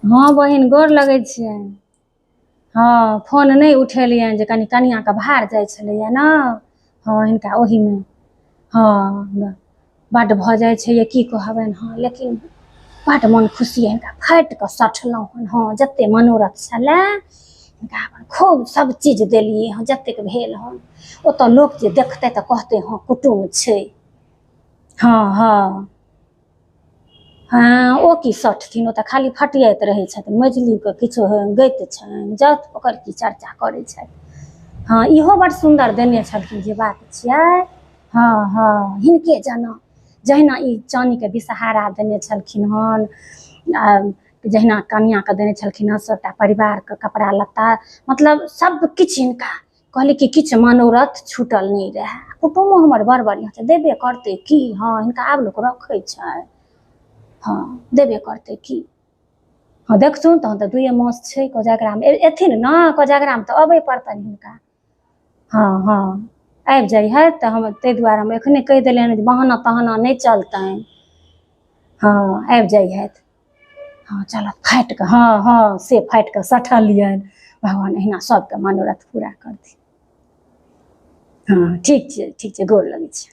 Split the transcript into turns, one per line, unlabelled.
हँ बहिन गोर लगै छियनि हँ फोन नहि उठेलियनि जे कनि कनिआँके भार जाइ छलैए ने हँ हिनका ओहीमे हँ बड्ड भऽ जाइ छै यै की कहबनि हँ लेकिन बड्ड मोन खुशी हिनका फाटि कऽ सठलहुँ हन हँ जतेक मनोरथ छलए हिनका अपन खूब सभचीज देलियै हँ जतेक भेल हन ओतय लोक जे देखतै तऽ कहतै हँ कुटुम्ब छै हँ हँ हँ ओ की सठथिन ओ तऽ खाली फटियाइत रहै छथिन मझिलीके किछो गति छनि जाउ ओकर की चर्चा करै छथि हँ इहो बड़ सुन्दर देने छलखिन जे बात छियै हँ हँ हिनके जेना जहिना ई चानीके बिसहारा देने छलखिन हन आ जहिना कनिआँके देने छलखिन हँ सभटा परिवारके कपड़ा लत्ता मतलब सभ किछु हिनका कहली कि किछु मनोरथ छूटल नहि रहए कुटुमो हमर बड़ बढ़िआँ छै देबे करतै की हँ हिनका आब लोक रखै छै हँ देबे करतै की हँ देखथुन तहन तऽ दुइए मास छै कोजगरामे एथिन ने कोजगरामे तऽ अबै पड़तनि हिनका हँ हँ आबि जइहथि तऽ हम ताहि दुआरे हम एखने कहि देलियनि जे बहाना तहाना नहि चलतनि हँ आबि जइहथि हँ चलऽ फाटि कऽ हँ हँ से फाटि कऽ सठलियनि भगवान अहिना सबके मनोरथ पूरा करथिन हँ ठीक छै ठीक छै गोर लगै छी।